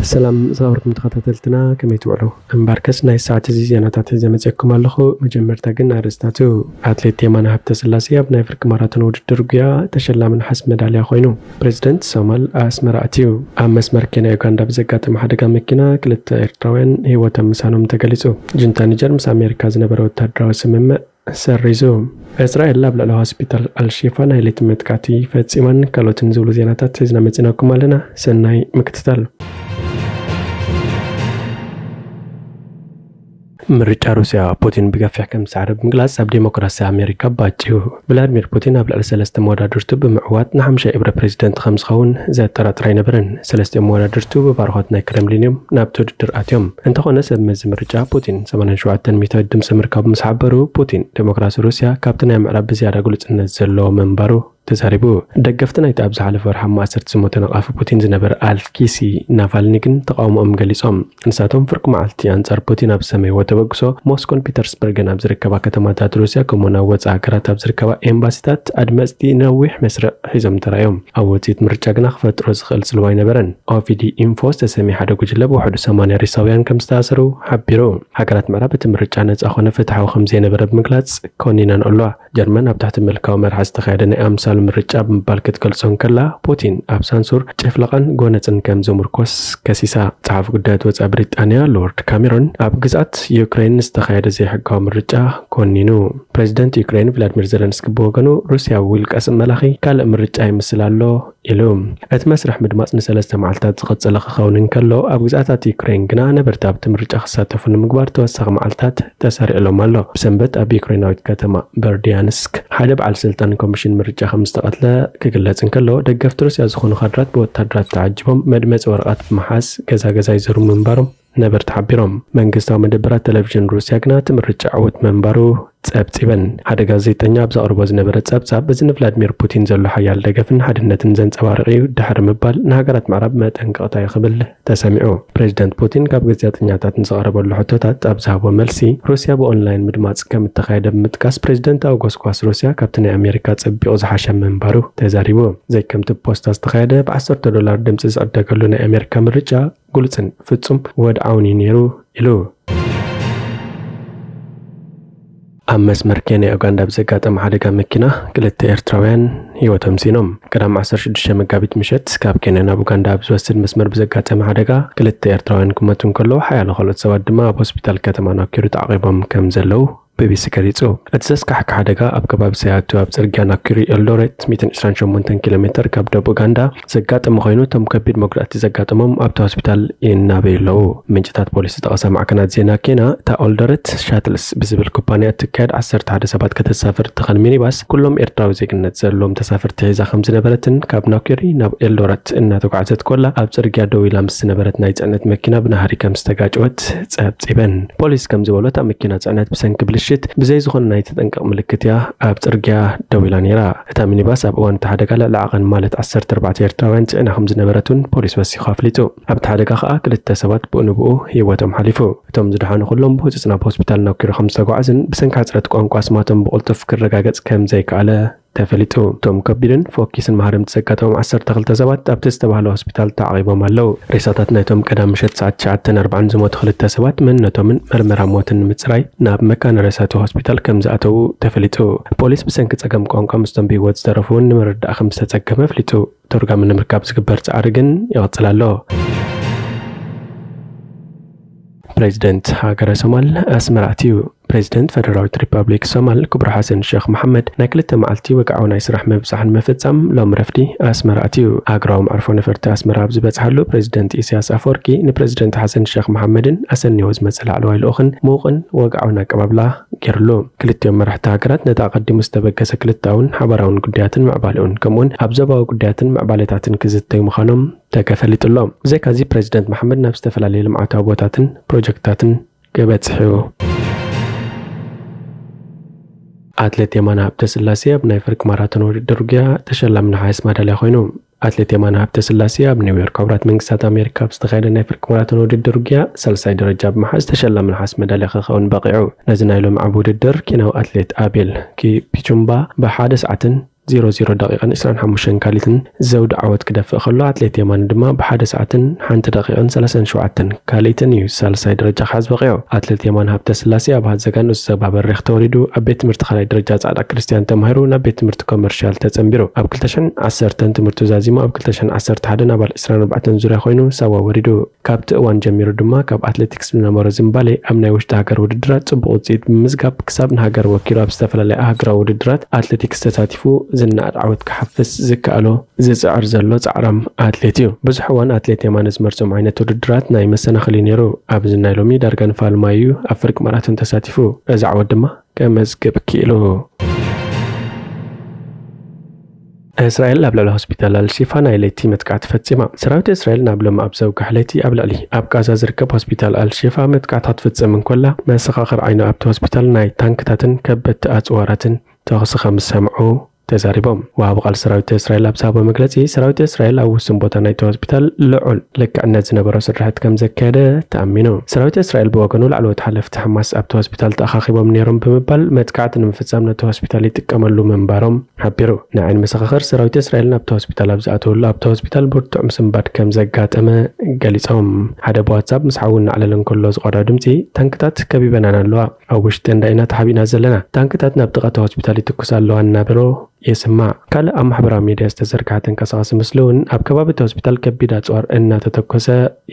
ሰላም ዝኸበርኩም ተኸታተልትና፣ ከመይ ትውዕሉ? እምበርከስ ናይ ሰዓት እዚ ዜናታት ሒዘ መፅየኩም ኣለኹ። መጀመርታ ግን ኣርእስታቱ። ኣትሌት የማነ ሃብተስላሴ ኣብ ናይ ፍርቂ ማራቶን ውድድር ጉያ ተሸላሚ ነሓስ መዳልያ ኮይኑ። ፕሬዚደንት ሶማል ኣስመራ ኣትዩ። ኣብ መስመር ኬንያ ዩጋንዳ ብዘጋጠመ ሓደጋ መኪና ክልተ ኤርትራውያን ህይወቶም ምሳኖም ተገሊጹ። ጁንታ ኒጀር ምስ ኣሜሪካ ዝነበረ ወታደራዊ ስምምዕ ሰሪዙ። እስራኤል ኣብ ልዕሊ ሆስፒታል ኣልሺፋ ናይ ለይቲ መጥቃዕቲ ፈጺማን ካልኦትን ዝብሉ ዜናታት ሒዝና መጺናኩም ኣለና። ሰናይ ምክትታል። ምርጫ ሩስያ፣ ፑቲን ብገፊሕ ከም ዝሰዕረ ብምግላጽ ኣብ ዴሞክራሲ ኣሜሪካ ባጭዩ። ቭላድሚር ፑቲን ኣብ ልዕሊ ሰለስተ መወዳድርቱ ብምዕዋት ንሓምሻይ እብረ ፕሬዚደንት ከም ዝኸውን ዘጠራጥር ኣይነበረን። ሰለስቲኦም መወዳድርቱ ብባርኾት ናይ ክረምሊን እዮም ናብቲ ውድድር ኣትዮም። እንተኾነ ሰብ መዚ ምርጫ ፑቲን ሰማንያን ሸውዓተን ሚእታዊት ድምፂ ምርካቡ ምስ ሓበሩ፣ ፑቲን ዴሞክራሲ ሩስያ ካብቲ ናይ ምዕራብ ብዝያዳ ግሉጽነት ዘለዎ ምንባሩ ተዛሪቡ። ደገፍቲ ናይቲ ኣብ ዝሓለፈ ወርሒ ኣብ ማእሰርቲ ዝሞተ ነቓፊ ፑቲን ዝነበረ ኣልኪሲ ናቫልኒ ግን ተቓውሞኦም ገሊጾም። ንሳቶም ፍርቂ መዓልቲ ኣንጻር ፑቲን ኣብ ዝሰመይዎ ተበግሶ ሞስኮን ፒተርስበርግን ኣብ ዝርከባ ከተማታት ሩስያ ከምኡውን ኣብ ወጻኢ ሃገራት ኣብ ዝርከባ ኤምባሲታት ኣድመጽቲ ነዊሕ መስርዕ ሒዞም ተራእዮም። ኣብ ውጽኢት ምርጫ ግና ክፈጥሮ ዝኽእል ጽልዋ ኣይነበረን። ኦቪዲ ኢንፎ ዝተሰምየ ሓደ ጉጅለ ብውሕዱ ሰማንያ ሪሳውያን ከም ዝተኣሰሩ ሓቢሩ። ሃገራት ምዕራብ እቲ ምርጫ ነጻ ኮነ ፍትሓዊ ከም ዘይነበረ ብምግላጽ ኮኒነን ኣለዋ። ጀርመን ኣብ ትሕቲ ምልካዊ መራሒ ዝተኻየደ ናይ ኣምሳሉ ምርጫ ብምባል ክትገልጾ እንከላ፣ ፑቲን ኣብ ሳንሱር፣ ጭፍለቓን ጎነጽን ከም ዝምርኮስ ከሲሳ። ጸሓፊ ጉዳያት ወጻኢ ብሪጣንያ ሎርድ ካሜሮን ኣብ ግዝኣት ዩክሬን ዝተኻየደ ዘይሕጋዊ ምርጫ ኮኒኑ። ፕሬዚደንት ዩክሬን ቭላድሚር ዘለንስኪ ብወገኑ፣ ሩስያዊ ውልቀ ስም መላኺ ካልእ ምርጫ ይመስል ኣሎ ኢሉ። እቲ መስርሕ ምድማጽ ንሰለስተ መዓልታት ዝቐጸለ ክኸውን እንከሎ፣ ኣብ ግዝኣታት ዩክሬን ግና ነበርቲ ኣብቲ ምርጫ ክሳተፉ ንምግባር ተወሳኺ መዓልታት ተሰሪዕሎም ኣሎ። ብሰንበት ኣብ ዩክሬናዊት ከተማ በርዲያንስክ ሓደ በዓል ስልጣን ኮሚሽን ምርጫ ከም ዝተቐትለ ክግለጽ እንከሎ፣ ደገፍቲ ሩስያ ዝኾኑ ካድራት ብወታደራት ተዓጂቦም መድመጺ ወረቐት ብምሓዝ ገዛ ገዛ ይዘሩ ምንባሮም ነበርቲ ሓቢሮም። መንግስታዊ መደበራት ቴሌቪዥን ሩስያ ግና እቲ ምርጫ ዕዉት ምንባሩ ጸብጺበን። ሓደ ጋዜጠኛ ኣብ ዘቕርቦ ዝነበረ ጸብጻብ፣ እዚ ንቭላድሚር ፑቲን ዘሎ ሓያል ደገፍን ሓድነትን ዘንጸባርቕ እዩ ድሕሪ ምባል፣ ንሃገራት ምዕራብ መጠንቀቕታ እዩ ክብል ተሰሚዑ። ፕሬዚደንት ፑቲን ካብ ጋዜጠኛታት ንዝቐረበሉ ሕቶታት ኣብ ዝሃቦ መልሲ፣ ሩስያ ብኦንላይን ምድማጽ ከም እተኻየደ ብምጥቃስ፣ ፕሬዚደንታዊ ጎስጓስ ሩስያ ካብቲ ናይ ኣሜሪካ ጸቢቑ ዝሓሸ ምንባሩ ተዛሪቡ። ዘይከምቲ ብፖስታ ዝተኻየደ ብዓሰርተ ዶላር ድምጺ ዝዕደገሉ ናይ ኣሜሪካ ምርጫ ግሉጽን ፍጹም ወድዓውን እዩ ነይሩ ኢሉ። ኣብ መስመር ኬንያ ዩጋንዳ ብዘጋጠመ ሓደጋ መኪና ክልተ ኤርትራውያን ህይወቶም ሲኖም። ቀዳም ዓሰርተ ሽዱሽተ መጋቢት ምሸት ካብ ኬንያ ናብ ኡጋንዳ ኣብ ዝወስድ መስመር ብዘጋጠመ ሓደጋ ክልተ ኤርትራውያን ክሞቱ እንከለዉ፣ ሓያሎ ካልኦት ሰባት ድማ ኣብ ሆስፒታል ከተማ ናኩሩ ተዓቒቦም ከም ዘለዉ ቢቢሲ ገሊጹ። እቲ ዘስካሕክሕ ሓደጋ ኣብ ከባቢ ሰያቱ ኣብ ጽርግያ ናኩሩ ኤልዶሬት ሚእትን ዕስራን ሸሞንተን ኪሎ ሜተር ካብ ደቡብ ኡጋንዳ ዘጋጠመ ኮይኑ፣ እቶም ከቢድ መጉዳእቲ ዘጋጠሞም ኣብቲ ሆስፒታል ይናበዩ ኣለዉ። ምንጭታት ፖሊስ ዝጠቐሳ ማዕከናት ዜና ኬንያ፣ እታ ኤልዶሬት ሻትልስ ብዝብል ኩባንያ እትካየድ ዓሰርተ ሓደ ሰባት ከተሳፍር እትኽእል ሚኒባስ፣ ኩሎም ኤርትራዊ ዜግነት ዘለዎም ተሳፈርቲ ሒዛ ከም ዝነበረትን ካብ ናኩሩ ናብ ኤልዶሬት እናተጓዕዘት ኮላ ኣብ ጽርግያ ደው ኢላ ምስ ዝነበረት ናይ ጽዕነት መኪና ብናህሪ ከም ዝተጋጨወት ጸብጺበን። ፖሊስ ከም ዝበሎ፣ እታ መኪና ጽዕነት ብሰንኪ ብልሽት ብዘይ ዝኾነ ናይ ተጠንቀቕ ምልክት እያ ኣብ ጽርግያ ደው ኢላ ነይራ። እታ ሚኒባስ ኣብ እዋን እቲ ሓደጋ ልዕሊ ዓቐን ማለት ዓሰርተ ኣርባዕተ ኤርትራውያን ጽዒና ከም ዝነበረት እውን ፖሊስ ወሲኹ ኣፍሊጡ። ኣብቲ ሓደጋ ከኣ ክልተ ሰባት ብኡ ንብኡ ህይወቶም ሓሊፉ። እቶም ዝደሓኑ ኩሎም ብህጹጽ ናብ ሆስፒታል ናኩሩ ከም ዝተጓዓዙን ብሰንኪ ሕጽረት ቋንቋ ስማቶም ብቕልጡፍ ክረጋገጽ ከም ዘይከኣለ ተፈሊጡ። እቶም ከቢድን ፈኪስን ማህረምቲ ዘጋጠሞም ዓሰርተ ክልተ ሰባት ኣብቲ ዝተባህለ ሆስፒታል ተዓቒቦም ኣለዉ። ሬሳታት ናይቶም ቀዳም ምሸት ሰዓት ትሽዓተን ኣርባዓን ዝሞቱ ክልተ ሰባት መንነቶምን መርመራ ሞትን ንምጽራይ ናብ መካነ ሬሳቱ ሆስፒታል ከም ዝኣተዉ ተፈሊጡ። ፖሊስ ብሰንኪ ጸገም ቋንቋ ምስቶም ብህይወት ዝተረፉ እውን ንምርዳእ ከም ዝተጸገመ ኣፍሊጡ። ተርጓሚ ንምርካብ ዝግበር ጻዕሪ ግን ይቕጽል ኣሎ። ፕሬዚደንት ሃገረ ሶማል ኣስመራ ኣትዩ። ፕሬዚደንት ፈደራዊት ሪፐብሊክ ሶማል ክቡር ሓሰን ሸኽ መሓመድ ናይ ክልተ መዓልቲ ወግዓዊ ናይ ስራሕ ምብጻሕ ንምፍጻም ሎም ረፍዲ ኣስመራ ኣትዩ። ሃገራዊ መዕርፎ ነፈርቲ ኣስመራ ኣብ ዝበጽሓሉ፣ ፕሬዚደንት ኢሳያስ ኣፈወርቂ ንፕሬዚደንት ሓሰን ሸኽ መሓመድን ኣሰንዮ ዝመጸ ላዕለዋይ ልኡኽን ምዉቕን ወግዓውን ኣቀባብላ ገይርሉ። ክልቲኦም መራሕቲ ሃገራት ነቲ ኣቐዲሙ ዝተበገሰ ክልተኣውን ሓባራውን ጉዳያትን ምዕባለኡን ከምኡውን ኣብ ዞባዊ ጉዳያትን ምዕባለታትን ክዝተዩ ምዃኖም ተገፈሊጡ ኣሎ። ብዘይካዚ ፕሬዚደንት መሓመድ ናብ ዝተፈላለዩ ልምዓታዊ ቦታትን ፕሮጀክትታትን ክበጽሕ እዩ። ኣትሌት የማነ ሃብተስላሴ ኣብ ናይ ፍርቂ ማራቶን ውድድር ጉያ ተሸላሚ ነሓስ ማዳልያ ኮይኑ። ኣትሌት የማነ ሃብተስላሴ ኣብ ኒውዮርክ ሕቡራት መንግስታት ኣሜሪካ ኣብ ዝተኻየደ ናይ ፍርቂ ማራቶን ውድድር ጉያ ሳልሳይ ደረጃ ብምሓዝ ተሸላሚ ነሓስ መዳልያ ክኸውን በቒዑ። ነዚ ናይ ሎሚ ዓቢ ውድድር ኬንያዊ ኣትሌት ኣቤል ኪፒቹምባ ብሓደ ሰዓትን ዜሮ ዜሮ ደቂቕን ዕስራን ሓሙሽተን ካልኢትን ዘውዲ ዓወት ክደፍእ ከሎ፣ ኣትሌት የማነ ድማ ብሓደ ሰዓትን ሓንቲ ደቂቕን ሰላሳን ሸውዓተን ካልኢትን እዩ ሳልሳይ ደረጃ ክሕዝ በቒዑ። ኣትሌት የማነ ሃብተስላሴ ኣብ ሃዘጋ ንኡስ ዞባ በሪኽ ተወሊዱ፣ ኣብ ቤት ትምህርቲ ካልኣይ ደረጃ ጻዕዳ ክርስቲያን ተማሂሩ ናብ ቤት ትምህርቲ ኮመርሻል ተጸንቢሩ። ኣብ ክልተ ሽሕን ዓሰርተን ትምህርቱ ዛዚሙ፣ ኣብ ክልተ ሽሕን ዓሰርተ ሓደን ኣባል ዕስራን ኣርባዕተን ዙርያ ኮይኑ ሳዋ ወሪዱ። ካብቲ እዋን ጀሚሩ ድማ ካብ ኣትሌቲክስ ዝነበሮ ዝንባሌ ኣብ ናይ ውሽጢ ሃገር ውድድራት ጽቡቕ ውጽኢት ብምምዝጋብ ክሳብ ንሃገር ወኪሉ ኣብ ዝተፈላለያ ሃገራዊ ውድድራት ኣትሌቲክስ ተሳቲፉ ዝነኣድ ዓወት ክሓፍስ ዝከኣሎ ዝጽዕር ዘሎ ጻዕራም ኣትሌት እዩ። ብዙሕ እዋን ኣትሌት የማነ ዝመርጾም ዓይነት ውድድራት ናይ መሰናኽል እዩ ነይሩ። ኣብዚ ናይ ሎሚ ዳርጋ ንፋል ማይ እዩ ኣብ ፍርቂ ማራቶን ተሳቲፉ። እዚ ዓወት ድማ ከመዝግብ ክኢሉ። እስራኤል ኣብ ልዕሊ ሆስፒታል ኣልሺፋ ናይ ለይቲ መጥቃዕቲ ፈጺማ። ሰራዊት እስራኤል ናብ ሎሚ ኣብ ዘውግሕ ለይቲ ኣብ ልዕሊ ኣብ ቃዛ ዝርከብ ሆስፒታል ኣልሺፋ መጥቃዕታት ትፍጽም እንኮላ፣ መሰኻኽር ዓይኒ ኣብቲ ሆስፒታል ናይ ታንክታትን ከበድቲ ኣጽዋራትን ተኹሲ ከም ዝሰምዑ ተዛሪቦም። ወሃቢ ቃል ሰራዊት እስራኤል ኣብ ዝሃቦ መግለጺ፣ ሰራዊት እስራኤል ኣብ ውሱን ቦታ ናይቲ ሆስፒታል ልዑል ልክዕነት ዝነበሮ ስርሒት ከም ዘካየደ ተኣሚኑ። ሰራዊት እስራኤል ብወገኑ፣ ላዕለዎት ሓለፍቲ ሓማስ ኣብቲ ሆስፒታል ተኣኻኺቦም ነይሮም ብምባል፣ መጥቃዕቲ ንምፍጻም ነቲ ሆስፒታል ይጥቀመሉ ምንባሮም ሓቢሩ። ንዓይኒ መሰኻኽር ሰራዊት እስራኤል ናብቲ ሆስፒታል ኣብ ዝኣተወሉ፣ ኣብቲ ሆስፒታል ብርቱዕ ምስንባድ ከም ዘጋጠመ ገሊጾም። ሓደ ብዋትሳፕ ምስ ሓዉ እናዕለለ እንከሎ ዝቐድዖ ድምጺ፣ ታንክታት ከቢበናን ኣለዋ፣ ኣብ ውሽጢ እንዳ ኢና ተሓቢእና ዘለና፣ ታንክታት ናብ ጥቓ እቲ ሆስፒታል ይትኩሳ ኣለዋ እናበሎ የስማዕ። ካልእ ኣብ ማሕበራዊ ሚድያ ዝተዘርግሐ ተንቀሳቓሲ ምስሊ እውን ኣብ ከባቢ እቲ ሆስፒታል ከቢድ ኣጽዋር እናተተኮሰ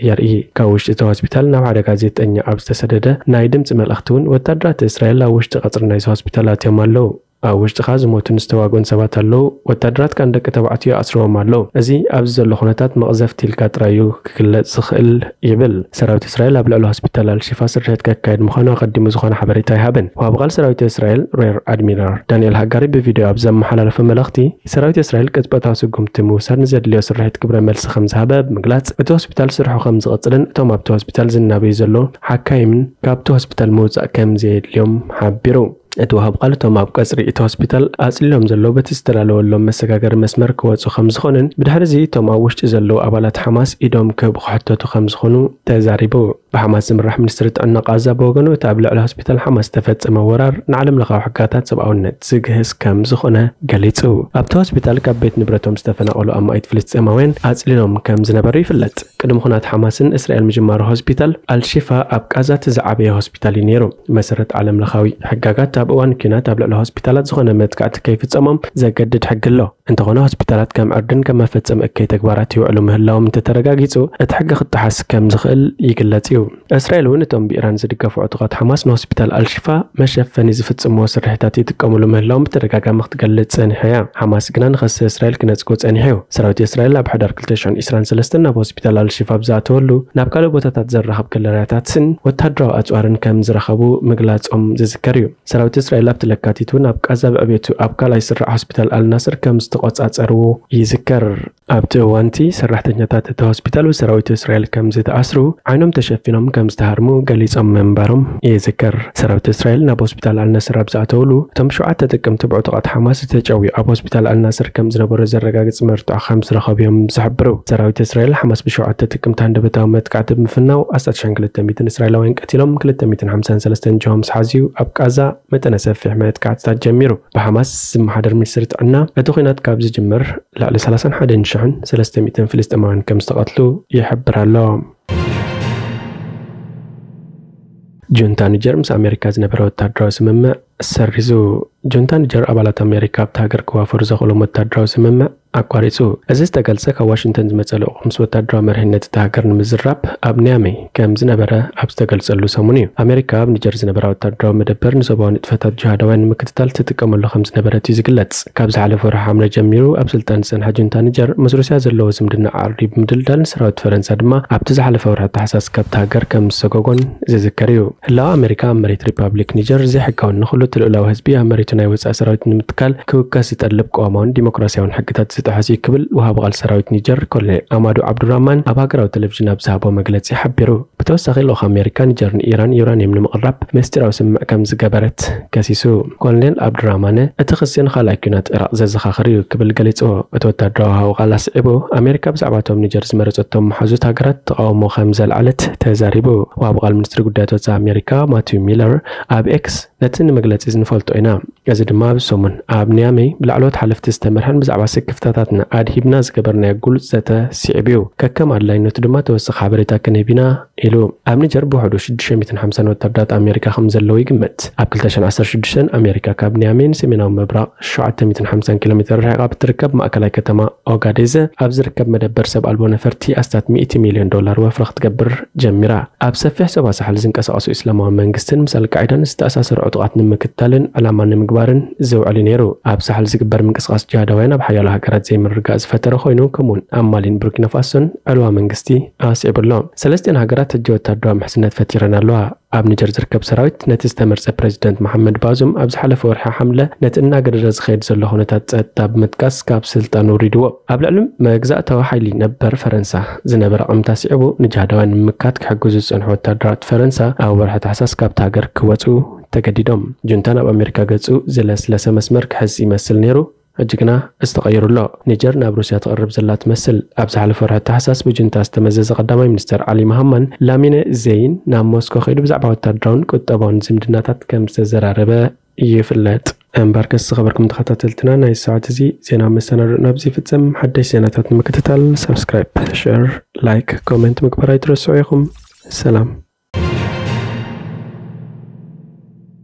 የርኢ። ካብ ውሽጢ እቲ ሆስፒታል ናብ ሓደ ጋዜጠኛ ኣብ ዝተሰደደ ናይ ድምፂ መልእኽቲ እውን፣ ወታደራት እስራኤል ኣብ ውሽጢ ቀፅሪ ናይዚ ሆስፒታል ኣትዮም ኣለዉ። ኣብ ውሽጥኻ ዝሞቱን ዝተዋግኡን ሰባት ኣለዉ። ወታደራትካ ንደቂ ተባዕትዮ ኣስርዎም ኣለዉ። እዚ ኣብዚ ዘሎ ኩነታት መቕዘፍቲ ኢልካ ጥራይ እዩ ክግለጽ ዝኽእል ይብል። ሰራዊት እስራኤል ኣብ ልዕሊ ሆስፒታል ኣልሺፋ ስርሒት ከካይድ ምዃኑ ኣቐዲሙ ዝኾነ ሓበሬታ ኣይሃበን። ወሃቢ ቃል ሰራዊት እስራኤል ሬር ኣድሚራል ዳንኤል ሃጋሪ ብቪድዮ ኣብ ዘመሓላለፎ መልእኽቲ፣ ሰራዊት እስራኤል ቅጽበታዊ ስጉምቲ ምውሳድ ንዘድልዮ ስርሒት ግብረ መልሲ ከም ዝሃበ ብምግላጽ፣ እቲ ሆስፒታል ስርሑ ከም ዝቕጽልን እቶም ኣብቲ ሆስፒታል ዝናበዩ ዘለዉ ሓካይምን ካብቲ ሆስፒታል ምውጻእ ከም ዘየድልዮም ሓቢሩ። እቲ ወሃብ ቃል እቶም ኣብ ቀጽሪ እቲ ሆስፒታል ኣጽሊሎም ዘለዉ በቲ ዝተዳለወሎም መሰጋገሪ መስመር ክወጹ ከም ዝኾኑን ብድሕሪ እዚ እቶም ኣብ ውሽጢ ዘለዉ ኣባላት ሓማስ ኢዶም ክህቡ ክሕተቱ ከም ዝኾኑ ተዛሪቡ። ብሓማስ ዝምራሕ ሚኒስትሪ ጥዕና ቃዛ ብወገኑ፣ እቲ ኣብ ልዕሊ ሆስፒታል ሓማስ ዝተፈጸመ ወራር ንዓለም ለኻዊ ሕጋታት ሰብኣውነት ዝግህስ ከም ዝኾነ ገሊጹ። ኣብቲ ሆስፒታል ካብ ቤት ንብረቶም ዝተፈናቐሉ ኣማኢት ፍልስጤማውያን ኣጽሊሎም ከም ዝነበሩ ይፍለጥ። ቅድሚ ኹናት ሓማስን እስራኤል ምጅማሩ ሆስፒታል ኣልሺፋ ኣብ ቃዛ እቲ ዝዓበየ ሆስፒታል እዩ ነይሩ። መሰረት ዓለም ለኻዊ ሕጋጋት ኣብ እዋን ኲናት ኣብ ልዕሊ ሆስፒታላት ዝኾነ መጥቃዕቲ ከይፍጸሞም ዘገድድ ሕጊ ኣሎ። እንተኾነ ሆስፒታላት ከም ዕርድን ከም መፈጸሚ እከይ ተግባራት ይውዕሉ ምህላዎም እንተተረጋጊጹ እቲ ሕጊ ክጠሓስ ከም ዝኽእል ይግለጽ እዩ። እስራኤል እውን እቶም ብኢራን ዝድገፉ ዕጡቓት ሓማስ ንሆስፒታል ኣልሺፋ መሸፈኒ ዝፍጽምዎ ስርሒታት ይጥቀሙሉ ምህላዎም ብተደጋጋሚ ክትገልጽ ጸኒሓ እያ። ሓማስ ግና ንኸሲ እስራኤል ክነጽጎ ጸኒሑ እዩ። ሰራዊት እስራኤል ኣብ ሕዳር ክልተ ሽሕን ዕስራን ሰለስተን ናብ ሆስፒታል ኣልሺፋ ኣብ ዝኣተወሉ ናብ ካልእ ቦታታት ዘራኽብ ገለርያታትን ወታደራዊ ኣጽዋርን ከም ዝረኸቡ ምግላጾም ዝዝከር እዩ። ሰራዊት እስራኤል ኣብቲ ለካቲት እውን ኣብ ቃዛ ብዕቤቱ ኣብ ካልኣይ ስራዕ ሆስፒታል ኣልናስር ከም ዝተቖጻጸርዎ ይዝከር። ኣብቲ እዋንቲ ሰራሕተኛታት እቲ ሆስፒታል ብሰራዊት እስራኤል ከም ዝተኣስሩ፣ ዓይኖም ተሸፊኖም ከም ዝተሃርሙ ገሊጾም ምንባሮም ይዝከር። ሰራዊት እስራኤል ናብ ሆስፒታል ኣልናስር ኣብ ዝኣተውሉ፣ እቶም ሸውዓተ ጥቅምቲ ብዕጡቓት ሓማስ ዝተጨውዩ ኣብ ሆስፒታል ኣልናስር ከም ዝነበሩ ዘረጋግጽ መርትዖ ከም ዝረኸቡ እዮም ዝሕብሩ። ሰራዊት እስራኤል ሓማስ ብሸውዓተ ጥቅምቲ ሃንደበታዊ መጥቃዕቲ ብምፍናው ኣስታት ሽሕን ክልተ ሚእትን እስራኤላውያን ቀቲሎም፣ ክልተ ሚእትን ሓምሳን ሰለስተን ጅሆም ዝሓዝዩ ኣብ ቃዛ መጠነ ሰፊሕ መጥቃዕትታት ጀሚሩ። ብሓማስ ዝመሓደር ሚኒስትሪ ጥዕና፣ እቲ ኲናት ካብ ዝጅምር ልዕሊ ሰላሳን ሓደን ሽሕን ሰለስተ ሚእትን ፍልስጤማውያን ከም ዝተቐትሉ ይሕብር ኣሎ። ጁንታ ኒጀር ምስ ኣሜሪካ ዝነበረ ወታደራዊ ስምምዕ ሰሪዙ። ጁንታ ኒጀር ኣባላት ኣሜሪካ ኣብቲ ሃገር ክዋፈሩ ዘኽእሎም ወታደራዊ ስምምዕ ኣቋሪጹ። እዚ ዝተገልጸ ካብ ዋሽንግተን ዝመጸ ልኡኽ ምስ ወታደራዊ መሪሕነት እታ ሃገር ንምዝራብ ኣብ ኒያመይ ከም ዝነበረ ኣብ ዝተገልጸሉ ሰሙን እዩ። ኣሜሪካ ኣብ ኒጀር ዝነበራ ወታደራዊ መደበር ንዞባዊ ንጥፈታት ጅሃዳውያን ንምክትታል ትጥቀመሉ ከም ዝነበረት እዩ ዝግለጽ። ካብ ዝሓለፈ ወርሒ ሓምለ ጀሚሩ ኣብ ስልጣን ዝጸንሐ ጁንታ ኒጀር ምስ ሩስያ ዘለዎ ዝምድና ኣዕርዩ ብምድልዳል ንሰራዊት ፈረንሳ ድማ ኣብቲ ዝሓለፈ ወርሒ ታሕሳስ ካብታ ሃገር ከም ዝሰጎጎን ዝዝከር እዩ። ህላወ ኣሜሪካ ኣብ መሬት ሪፓብሊክ ኒጀር ዘይሕጋውን ንኹሉ እቲ ልኡላዊ ህዝቢ ኣብ መሬቱ ናይ ወጻኢ ሰራዊት ንምትካል ክውከስ ዝጠልብ ቅዋማውን ዲሞክራሲያውን ሕግታት ዝጠሐሱ እዩ ክብል ወሃቢ ቃል ሰራዊት ኒጀር ኮሎኔል ኣማዱ ዓብዱራማን ኣብ ሃገራዊ ቴሌቪዥን ኣብ ዝሃቦ መግለጺ ሓቢሩ። ብተወሳኺ ልኡኽ ኣሜሪካ ኒጀር ንኢራን ዩራኒየም ንምቕራብ ምስጢራዊ ስምምዕ ከም ዝገበረት ከሲሱ። ኮሎኔል ዓብዱራማን እቲ ክሲ ንኻልኣይ ኲናት ኢራቕ ዘዘኻኽር እዩ ክብል ገሊጹ። እቲ ወታደራዊ ወሃቢ ቃል ኣስዒቡ ኣሜሪካ ብዛዕባ እቶም ኒጀር ዝመረጸቶም መሓዙት ሃገራት ተቓውሞ ከም ዘልዓለት ተዛሪቡ። ወሃቢ ቃል ሚኒስትሪ ጉዳያት ወጻኢ ኣሜሪካ ማቲው ሚለር ኣብ ኤክስ ነቲ ንመግለጺ ንፈልጦ ኢና። እዚ ድማ ኣብዚ ሰሙን ኣብ ኒያመይ ብላዕለዎት ሓለፍቲ ዝተመርሐን ብዛዕባ ስክፍታታትና ኣድሂብና ዝገበርናዮ ግሉጽ ዘተ ስዒቡ እዩ። ከከም ኣድላይነቱ ድማ ተወሳኺ ሓበሬታ ክንህብ ኢና ኢሉ። ኣብ ኒጀር ብውሕዱ ሽዱሽተ ሚእትን ሓምሳን ወታደራት ኣሜሪካ ከም ዘለዉ ይግመት። ኣብ ክልተ ሽሕን ዓሰርተ ሽዱሽተን ኣሜሪካ ካብ ኒያመይ ንሰሜናዊ ምብራቕ ሸውዓተ ሚእትን ሓምሳን ኪሎ ሜትር ርሒቓ ብትርከብ ማእከላይ ከተማ ኦጋዴዘ ኣብ ዝርከብ መደበር ሰብ ኣልቦ ነፈርቲ ኣስታት ሚእቲ ሚልዮን ዶላር ወፍሪ ክትገብር ጀሚራ። ኣብ ሰፊሕ ዞባ ሳሕል ዝንቀሳቐሱ እስላማዊ መንግስትን ምስ ኣልቃዒዳን ዝተኣሳሰሩ ዕጡቓት ንምክታልን ዕላማ ንምግባርን ዝውዕል እዩ ነይሩ። ኣብ ሳሕል ዝግበር ምንቅስቓስ ጅሃዳውያን ኣብ ሓያሎ ሃገራት ዘይምርግጋእ ዝፈጠረ ኮይኑ፣ ከምኡውን ኣብ ማሊን ቡርኪና ፋሶን ዕልዋ መንግስቲ ኣስዒቡ ኣሎ። ሰለስቲኣን ሃገራት ሕጂ ወታደራዊ ምሕዝነት ፈጢረን ኣለዋ። ኣብ ኒጀር ዝርከብ ሰራዊት ነቲ ዝተመርጸ ፕረዚደንት መሓመድ ባዙም ኣብ ዝሓለፈ ወርሒ ሓምለ ነቲ እናገደደ ዝኸይድ ዘሎ ኩነታት ጸጥታ ብምጥቃስ ካብ ስልጣን ውሪድዎ። ኣብ ልዕሊ መግዛእታዊ ሓይሊ ነበር ፈረንሳ ዝነበረ ኣቐምታ ስዒቡ ንጅሃዳውያን ንምምካት ክሕግዙ ዝጸንሑ ወታደራት ፈረንሳ ኣብ ወርሒ ታሕሳስ ካብቲ ሃገር ክወጹ ተገዲዶም። ጁንታ ናብ ኣሜሪካ ገጹ ዝለስለሰ መስመር ክሕዝ ይመስል ነይሩ። ሕጂ ግና እዚ ተቐይሩ ኣሎ። ኒጀር ናብ ሩስያ ትቐርብ ዘላ ትመስል። ኣብ ዝሓለፈ ወርሒ ታሕሳስ ብጁንታ ዝተመዘዘ ቀዳማይ ሚኒስተር ዓሊ መሃማን ላሚነ ዜይን ናብ ሞስኮ ከይዱ ብዛዕባ ወታደራውን ቁጠባውን ዝምድናታት ከም ዝተዘራረበ ይፍለጥ። እምበርከስ ዝኸበርኩም ተኸታተልትና ናይ ሰዓት እዚ ዜና መሰናዶ ናብዚ ይፍጸም። ሓደሽ ዜናታት ንምክትታል ሳብስክራይብ፣ ሸር፣ ላይክ፣ ኮመንት ምግባር ኣይትረስዑ ኢኹም። ሰላም።